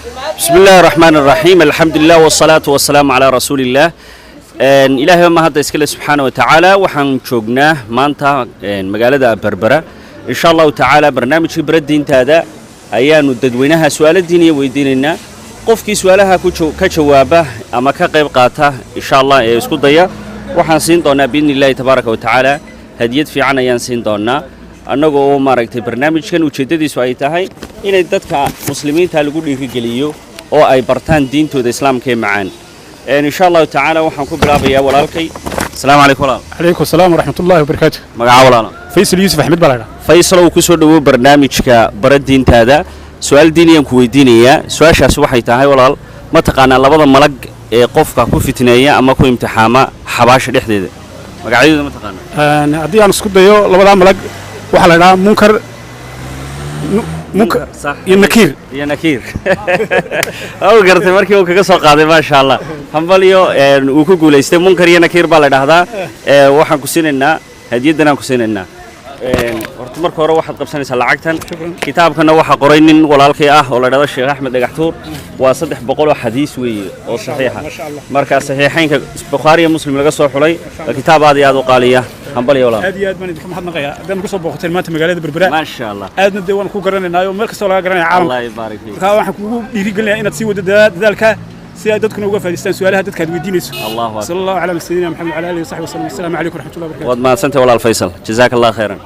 بسم الله الرحمن الرحيم، الحمد لله والصلاة والسلام على رسول الله. Ilaahay baa mahadda iskale subxaana wa tacaala. Waxaan joognaa maanta magaalada Berbera. Insha Allahu tacaala barnaamijkii Bara Diintaada ayaanu dadweynaha su'aalo diiniya weydiinaynaa. Qofkii su'aalaha ka jawaaba ama ka qayb qaata, insha Allah, ee isku daya, waxaan siin doonaa biidni Illaahi tabaaraka wa tacaala hadiyad fiican ayaan siin doonaa, annagoo oo maaragtay barnaamijkan ujeeddadiisu ay tahay inay dadka muslimiinta lagu dhiirigeliyo oo ay bartaan diintooda islaamka ee macaan. Insha Allahu tacaala waxaan ku bilaabayaa walaalkay. Asalaamu calaykum, walaal. Calaykum asalaam waraxmat ullahi wabarakaatu. Magaca, walaalo? Faysal Yuusuf Axmed baa la ydhaha. Faysal, uu ku soo dhowow barnaamijka Bara Diintaada. Su-aal diiniyaan ku weydiinayaa. Su-aashaasi waxay tahay, walaal, ma taqaanaa labada malag ee qofka ku fitneeya ama ku imtixaama xabaasha dhexdeeda? Magacyadooda ma taqaanaa? Haddii aan isku dayo, labadaa malag waxaa la ydhahaa Munkar iyo Nakiir. Iyo Nakiir. U gartay markii uu kaga soo qaaday. Maasha Allah, hambalyo, uu ku guulaystay. Munkar iyo Nakiir baa la dhahdaa. Waxaan ku siinaynaa hadiyaddan aan ku siinaynaa. Horta marka hore waxaad qabsanaysaa lacagtan. Kitaabkana waxaa qoray nin walaalkay ah oo la dhahdo Sheekh Axmed Dhagaxtuur. Waa 300 oo xadiis weeye oo saxiixa, marka saxiixaynka Bukhaari iyo Muslim laga soo xulay. Waa kitaab aad iyo aad u qaaliya. Hambalyo, walaal. Aad iyo aad baan idinka mahadnaqayaa haddaad nagu soo booqateen maanta magaalada Berbera. Maasha Allah. Aadna dee waan ku garanaynaayo, meel kastoo laga garanaya caalamka. Allah yubaarik fiik. Marka waxaan kugu dhiirigelinayaa inaad sii waddo dadaalka si ay dadkuna uga faa'iidaystaan su'aalaha dadka aad weydiinayso. Allahu akbar. Sala Allahu calaa sayidina Maxamed wacala aalihi wasaxbi wasallam. Assalaamu calaykum waraxmatullahi wabarakatu. Waad mahadsantahay, walaal Faysal. Jazaaka Allah khayran.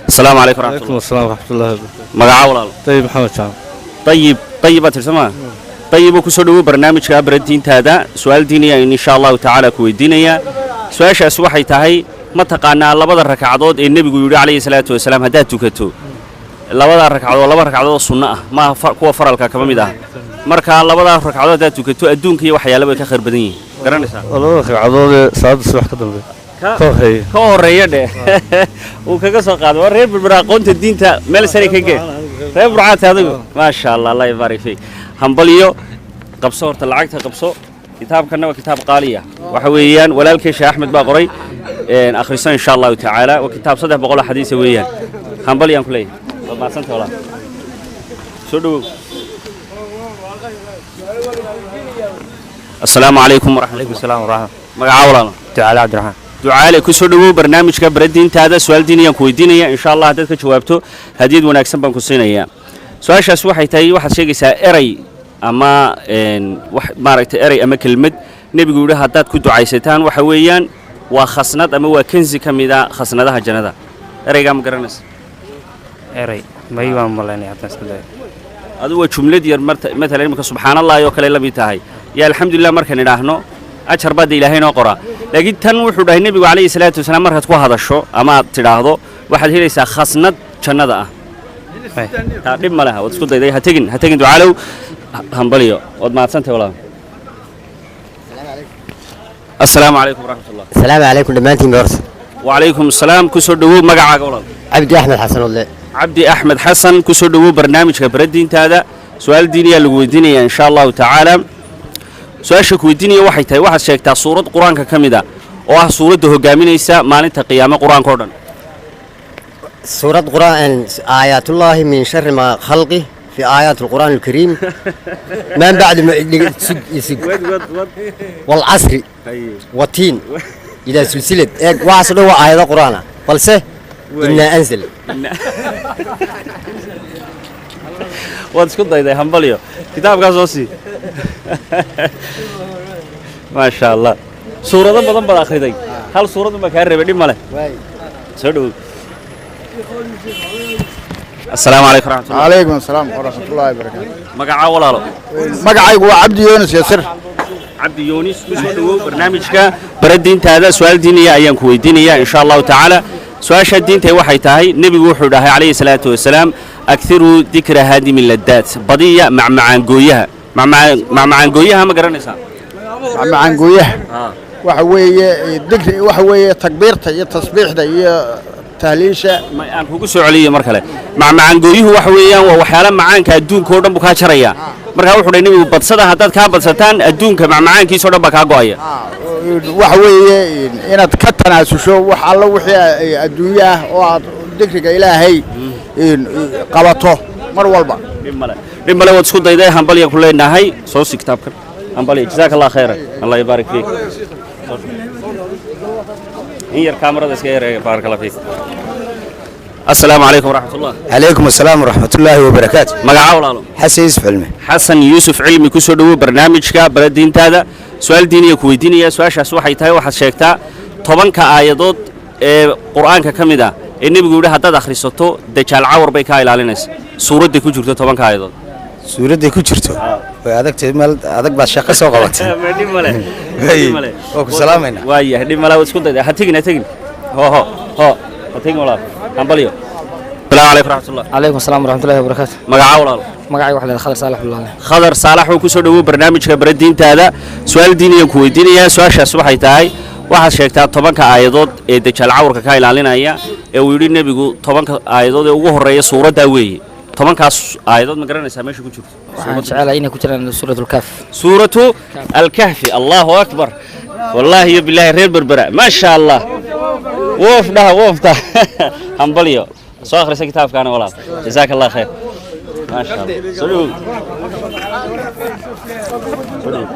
Asalaamu calaykum عليكم waraxmatullah. السلام ورحمة الله وبركاته. Magaca, walaal? طيب محمد شعب. Ayib, ayib baad tirsamaa. Ayib, ku soo dhowow barnaamijka Bara Diintaada. Su-aal diiniya in insha Allahu tacaala ku weydiinayaa. Su-aashaas waxay tahay, ma taqaanaa labada rakcadood ee nebigu yidhi calayhi salaatu wasalaam haddaad tukato labada ragcadood, laba ragcadood oo sunno ah, maaha kuwa faralka kama mid ah, marka labadaa ragcadood haddaad tukato adduunka iyo waxyaala bay ka khayr badan yihiin? Garanaysaa? Labada ragcadood ee salaada subax ka dambe ka horeeya. Ka horreeya dheh. Uu kaga soo qaaday. Waa reer Berbera, aqoonta diinta meel sare ka gee. Reer Burcaate adigu. Maasha Allah, Allah yubaarik fiik. Hambalyo. Qabso horta lacagta, qabso. Kitaabkanna waa kitaab qaaliya, waxa weeyaan walaalkay Sheekh Axmed baa qoray. Akhriso insha Allahu tacaala. Waa kitaab 300 oo xadiisa weeyaan. Hambalyaan ku leeyahay. Waad mahadsantahay, walaal. Soo dhowow. Assalaamu calaykum waraxmat. عليكم السلام ورحمة. Magaca, walaal? Ducaale Cabdiraxmaan. Ducaale, ku soo dhowow barnaamijka Bara Diintaada. Su-aal diiniyaan ku weydiinaya. Insha Allah haddaad ka jawaabto, hadiyad wanaagsan baan ku siinayaa. Su-aashaas waxay tahay, waxaad sheegaysaa erey ama wax maaragtay erey ama kelmad nebigu yidhi haddaad ku ducaysataan waxa weeyaan waa khasnad ama waa kenzi ka mid a khasnadaha jannada. Ereygaa ma garanaysa? Erey may baan malaynaya haddaan isku dayo. Adigu waa jumlad yar. Matalan imika subxaan Allahi oo kale la mid tahay iyo alxamdulilah markaan idhaahno, ajar baa de Ilaahay noo qoraa. Laakiin tan wuxuu dhahay nebigu calayhi salaatu wasalaam markaad ku hadasho ama aad tidhaahdo waxaad helaysaa khasnad jannada ah. May. Taa dhib ma laha, waad isku dayday. Ha tegin, ha tegin, Ducaalow. Hambalyo, waad mahadsantahay, walaal. Assalaamu calaykum waraxmatullah. Asalaamu calaykum dhammaantiin horta. Wacalaykum asalaam. Ku soo dhowow. Magacaaga, walaal? Cabdi Axmed Xasan Odle. Cabdi Axmed Xasan, ku soo dhowow barnaamijka Bara Diintaada. Su-aal diiniyaa lagu weydiinaya insha Allahu tacaala. Su-aasha ku weydiinaya waxay tahay, waxaad sheegtaa suurad qur-aanka ka mid a oo ah suuradda hogaaminaysa maalinta qiyaame qur-aanka o dhan. Suurad qur'aan, aayaatullaahi min shari maa khalqi fi aayaat alqur'aan alkariim maan bacdu sug isug walcasri watiin idaa sulsilad eeg. Waxaasoo dhan waa aayado qur'aan ah, balse innaa anzal. Waad isku dayday. Hambalyo. Kitaabkaa soo sii. Maasha Allah, suurado badan baad akhriday, hal suurad unbaa kaa reebay. Dhib ma leh. Soo dhowow. Assalaamu calaykum raxmatullah. Calaykum asalaam waraxmatullaahi wabarakaatu. Magacaa, walaalo? Magacaygu waa Cabdi Yoonis Yasir. Cabdi Yoonis, ku soo dhowow barnaamijka Bara Diintaada. Su-aal diiniya ayaan ku weydiinaya insha Allahu tacaala. Su-aasha diintay waxay tahay, nebigu wuxuu dhahay calayhi salaatu wasalaam: akthiruu dikra haadimi ladaat, badiya macmacaangooyaha. Macmacaangooyaha ma garanaysaa? Macmacaangooyaha waxa weeye dikri, waxa weeye takbiirta iyo tasbiixda iyo tahliisha. Aan kugu soo celiyo mar kale. Macmacaangooyuhu waxa weeyaan waa waxyaala macaanka adduunka oo dhan buu kaa jaraya. Markaa wuxuu dhahay nebigu badsada, haddaad kaa badsataan adduunka macmacaankiisa o dhan baa kaa go'aya. Waxa weeye inaad ka tanaasusho wax allo wixii adduunye ah oo aad dikriga Ilaahay qabato mar walba. Dhib male, dhib male, waad isku dayday. Hambalya ku leenahay. Soo si kitaabkan. Hambalya, jazaaka Allah khayran, Allah yubaarik fiik. In yar kaamarada iska yareeya, baaraka Allah fiik. Assalaamu calaykum waraxmatullah. Calaykum asalaam waraxmatullaahi wabarakaatu. Magaca, walaalo? Xasan Yuusuf Cilmi. Xasan Yuusuf Cilmi, ku soo dhowow barnaamijka Bara Diintaada. Su-aal diiniya ku weydiinaya. Su-aashaas waxay tahay: waxaad sheegtaa 10-ka aayadood ee Qur'aanka ka mid ah ee Nebigu yidhi haddaad akhrisato dajaal cawar bay kaa ilaalinaysa, suuradday ku jirto 10-ka aayadood. Suuradday ku jirto way adagtahay, meel adag baad shaqo soo qabatay. Dhib male. Hey, waa ku salaamaynaa. Waayahay, dhib male, waad isku dayda. Ha tegin, ha tegin, ho ho ho, ha tegin walaal. Hambalyo. Asalaamu calaykum raxmatullah. Calaykum asalaam waraxmatullahi wabarakaatu. Magaca, walaalo? Magacayga waxa la yidhaha Khadar Saalax Bulaale. Khadar Saalax oo ku soo dhowow barnaamijka Bara Diintaada. Su-aal diiniyaan ku weydiinayaa. Su-aashaas waxay tahay: waxaad sheegtaa 10-ka aayadood ee dajaal cawrka ka ilaalinaya ee uu yidhi Nebigu, 10-ka aayadood ee ugu horreeya suuraddaa weeye. 10-kaas aayadood ma garanaysaa meesha ku jirto? Waxaan jecelahay inay ku jiraan Suuratulkaaf. Suuratu Alkahfi. Allahu akbar! Wallaahi iyo bilaahi, reer Berbera, maa sha Allah. Woof dhaha, woofta. Hambalyo. Soo akhrisa kitaabkaana, walaal. Jazaaka Allah khayr, maa sha Allah. Soo dhowow, soo dhowow.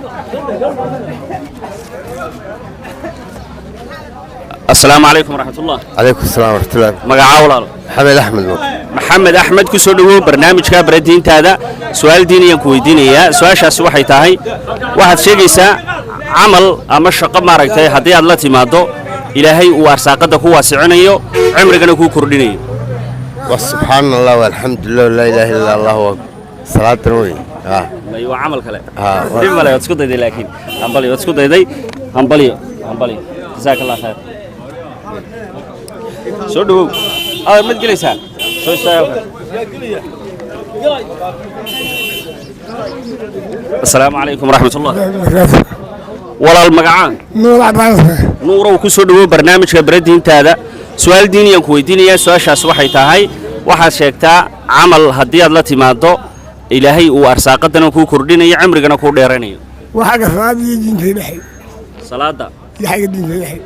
Asalaamu calaykum waraxmatullah. Calaykum asalaam waraxmatullahi. Magacaa, walaalo? Maxamed Axmed Nuur. Maxamed Axmed, ku soo dhowow barnaamijka Bara Diintaada. Su-aal diiniyaan ku weydiinayaa. Su-aashaasi waxay tahay: waxaad sheegaysaa camal ama shaqo, maaragtay, haddii aad la timaaddo Ilaahay uu arsaaqadda ku waasicinayo, cimrigana kuu kordhinayo. Wa subxaan Allah, walxamdulilah, laa ilaaha illa Allah, waa salaadan wey. May, waa camal kale. Ah, dhib male, waad isku dayday laakiin. Hambalyo, waad isku dayday. Hambalyo, hambalyo, jazaaka Allah khayr. Soo dhowow. Mad gelaysaa? Soo istaaga halkan. Asalaamu calaykum waraxmatullah, walaal. Magacaan? Nuur Cabbaas. Nuurow, ku soo dhowow barnaamijka Bara Diintaada. Su-aal diiniyaan ku weydiinayaa. Su-aashaas waxay tahay: waxaad sheegtaa camal haddii aad la timaaddo Ilaahay uu arsaaqadana kuu kordhinayo, cimrigana kuu dheeranayo. Waa xagga salaada iyo diinta Ilaahay. Salaada. Iyo xagga diinta Ilaahay.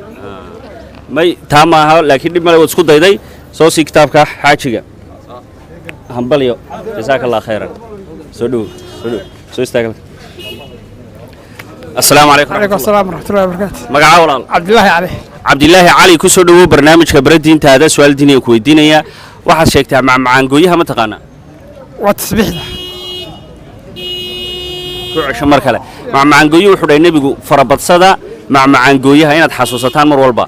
May, taa maaha, laakiin dhib male, waad isku dayday. Soo sii kitaabka xaajiga. Hambalyo, jazaaka Allah khayran. Soo dhowow, soo dhowow, soo istaag halkan. Asalaamu calaykum. Calaykum asalaam waraxmatullahi wabarakaatu. Magaca, walaal? Cabdilaahi Cali. Cabdilaahi Cali, ku soo dhowow barnaamijka Bara Diintaada. Su-aal diiniya ku weydiinaya. Waxaad sheegtaa macmacaangooyaha, ma taqaanaa? Waa tasbiixda. Ku cesho mar kale. Macmacaangooyo wuxuu dhahay Nebigu farabadsada macmacaangooyaha, inaad xasuusataan mar walba.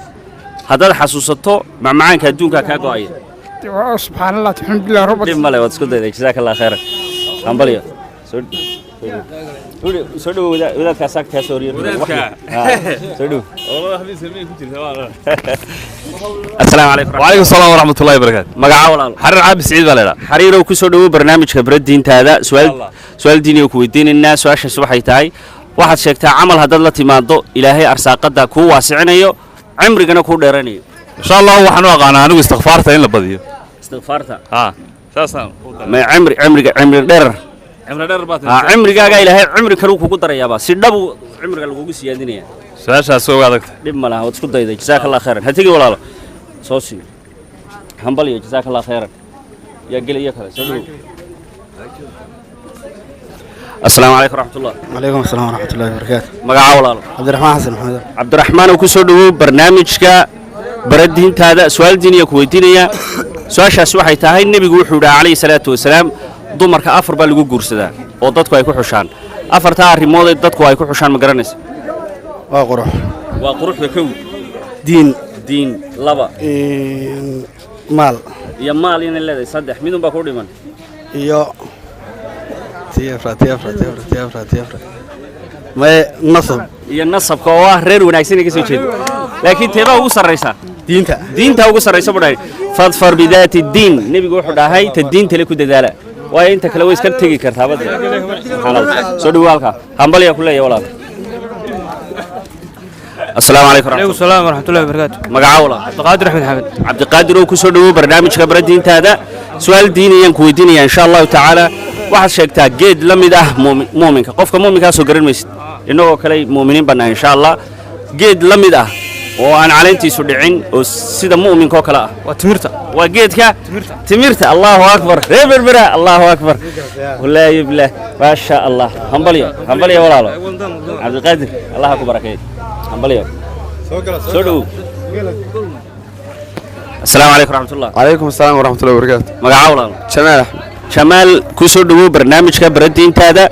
Haddaad xasuusato, macmacaanka adduunkaa kaa go'aya. Waa subxaan Allah, alxamdulilah rabbil. Dhib male, waad isku dayday. Jazaaka Allah khayran, hambalyo. Soo soo dhowow. Wadaadkaa saagtaa soo horyeer. Soo dhowow. Asalaamu calaykum. وعليكم السلام ورحمة الله وبركاته. Magaca, walaal? حرير عابد سعيد baa la yidhaha. Xariirow, ku soo dhowow barnaamijka Bara Diintaada. Su-aal diiniya ku weydiinaynaa. Su-aashaas waxay tahay: waxaad sheegtaa camal haddaad la timaado Ilaahay arsaaqadda kuu waasicinayo, cimrigana kuu dheeranayo. إن شاء الله waxaan u aqaanaa anigu istikfaarta in la badiyo. Istikfaarta. Ha, saasaan. Ma cimri, cimriga, cimri dherer. Cimri dheer baad. Cimrigaaga Ilaahay cimri kaluu kugu darayaaba, si dhabu cimriga lagugu siyaadinaya. Su-aashaas waa adagta. Dhib ma laha, waad isku dayday. Jazaaka Allah khayran. Ha tegi, walaalo. Soo sii. Hambalyo, jazaaka Allah khayran. Yaa geli iyo kale? Soo dhowow. Asalaamu calaykum raxmatullah. Calaykum asalaam waraxmatullahi wabarakaatu. Magaca, walaalo? Cabdiraxmaan Xasan Maxamed. Cabdiraxmaan oo ku soo dhowow barnaamijka Bara Diintaada. Su-aal diiniya ku weydiinaya. Su-aashaas waxay tahay: Nebigu wuxuu yidhaha calayhi salaatu wasalaam, dumarka afar baa lagu guursadaa oo dadku ay ku xushaan. Afartaa arrimood ee dadku ay ku xushaan ma garanaysa? Waa qurux. Waa quruxda, kow. Diin. Diin, laba. Maal. Iyo maal inay leedahay, saddex. Midun baa ku dhiman. Iyo tiafra tiafra tiafra tiafra tiafra, maye, nasab. Iyo nasabka oo ah reer wanaagsan ay ka soo jeedo. Laakiin teebaa ugu sarraysa? Diinta. Diinta ugu sarraysa buu dhahay. Fadfar bidaati diin, Nebigu wuxuu dhahay ta diinta le ku dadaala, waayo inta kale way iska tegi kartaa badda. Subxaan Allah. Soo dhawow halkaa. Hambalyaa ku leeyahay, walaal. Asalaamu calaykum. Calaykum salaam waraxmatullahi wabarakaatu. Magaca, walaal? Cabdiqaadir Axmed Xamed. Cabdiqaadir oo ku soo dhowow barnaamijka Bara Diintaada. Su-aal diiniyaan ku weydiinaya insha Allahu tacaala. Waxaad sheegtaa geed la mid ah muuminka, qofka muuminkaasoo garan maysid, innagoo kale muuminiin bannaa insha Allah, geed la mid ah Oo aan caleentiisu dhicin oo sida mu'minka oo kale ah. Waa timirta. Waa geedka timirta. Allahu akbar, reer Berbera, allahu akbar, wallaahi bilaah, maasha Allah. Hambalyo, hambalyo walaalo Cabdiqaadir, Allah ha ku barakeeyo. Hambalyo, soo dhowow. Asalaamu calaykum raxmatullah. Calaykum asalaam waraxmatullahi wabarakaatu. Magaca walaalo? Jamaal Axmed. Jamaal, ku soo dhowow barnaamijka Baradiintaada.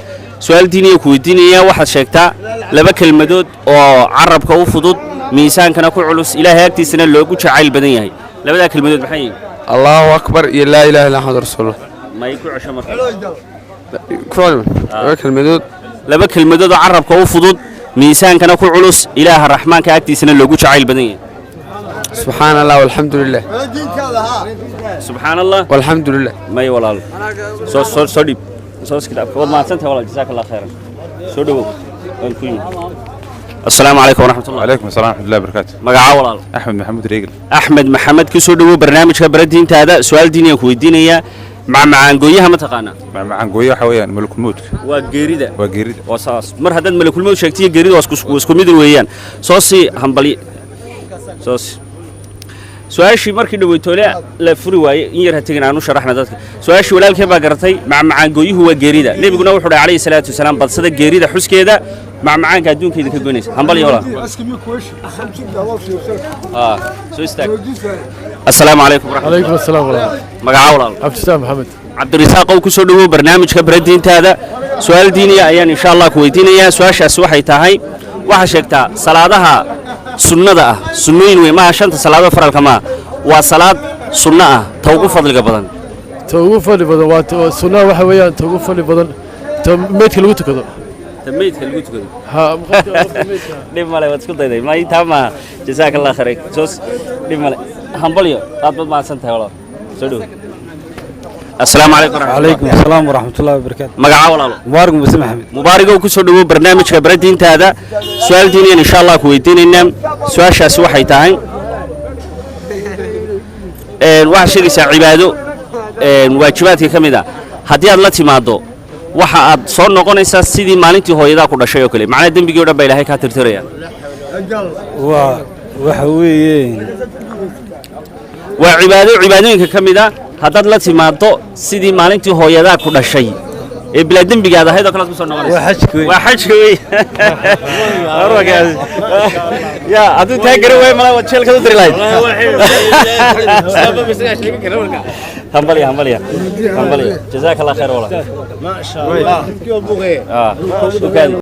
Su-aal diiniya ku weydiinaya. Waxaad sheegtaa laba kelmadood oo carabka u fudud, miisaankana ku culus, Ilaahay agtiisana loogu jacayl badan yahay. Labadaa kelmadood maxay yihiin? Allahu akbar iyo laa ilaha illa Maxamed rasuulullah. May ku cesho marka. Ku celin laba kelmadood. Laba kelmadood oo carabka u fudud, miisaankana ku culus, Ilaaha Raxmaanka agtiisana loogu jacayl badan yahay. Subxaan Allah walxamdu lilah. Subxaan Allah walxamdu lilah. May walaalo, soo soo soo dhiib, soo iskitaabka. Waad mahadsantahay walaal, jazaaka Allah khayran. Soo dhowow, waan ku yimi. Asalaamu calaykum waraxmatullah. Calaykum asalaam waraxmatullahi wabarakaatu. Magaca walaalo? Axmed Maxamuud Reegel. Axmed Maxamed, ku soo dhowow barnaamijka Baradiintaada. Su-aal diiniyan ku weydiinayaa. Macmacaangooyaha ma taqaanaa? Macmacaangooye waxa weeyaan malakulmowdka. Waa geerida. Waa geerida. Waa saas. Mar haddaad malakulmowd sheegtiyo geerida waa isku mid weeyaan. Soo sii hambali, soo sii. Su-aashii markii dhaweytoole la furi waayey in yar ha tegin, aan u sharaxna dadka. Su-aashii walaalkee baa garatay. Macmacaangooyuhu waa geerida. Nebiguna wuxuu dhahay calayhi salaatu wasalaam: badsada geerida xuskeeda, macmacaanka adduunka idinka goynaysa. Hambali walaal. Soo istaag. Asalaamu calaykum waraxmatullahi. Calaykum asalaam walaal. Magaca walaal? Cabdisaam Maxamed. Cabdirisaaq ow, ku soo dhowow barnaamijka Baradiintaada. Su-aal diiniya ayaan insha Allah ku weydiinayaa. Su-aashaasi waxay tahay: waxaa sheegtaa salaadaha sunnada ah, sunnooyin wey, maaha shanta salaadood faralka maaha, waa salaad sunno ah ta ugu fadliga badan. Ta ugu fadli badan waa sunnaha, waxa weeyaan ta ugu fadli badan ta meydka lagu tukado. Ta meydka lagu tukado. Ha, qofka meydka. Dhib male, waad isku dayday, ma taa maaha. Jazaaka Allah khayr. Soos dhib male, hambalyo, aad baad mahadsan tahay walaal. Soo dhowow. Asalaamu calaykum waraxmatullahi. Calaykum asalaam waraxmatullahi wabarakaatu. Magaca walaalo? Mubaarak Muuse Maxamed. Mubaarigow, ku soo dhowow barnaamijka Baradiintaada. Su-aal diiniyan insha Allah ku weydiinaynaa. Su-aashaasi waxay tahay, waxaad sheegaysaa cibaado waajibaadka ka mid ah haddii aad la timaaddo waxa aad soo noqonaysaa sidii maalintii hooyadaa ku dhashay oo kale, macnaha dembigii o dhan baa Ilaahay kaa tirtiraya. Waa waxa weeye Waa cibaado cibaadooyinka ka mid a, haddaad la timaaddo sidii maalintii hooyadaa ku dhashay ee bilaa dembigaad ahayd oo kale aad ku soo noqonaysa. Waa xajka wey. Waa xajka wey. Ya hadduu taa garan waayo malaa waad jeelkaad u diri lahayd. Hambalya, hambalya, hambalya, jazaaka Allah khayr walaal. Ma sha Allah. Ukaadi.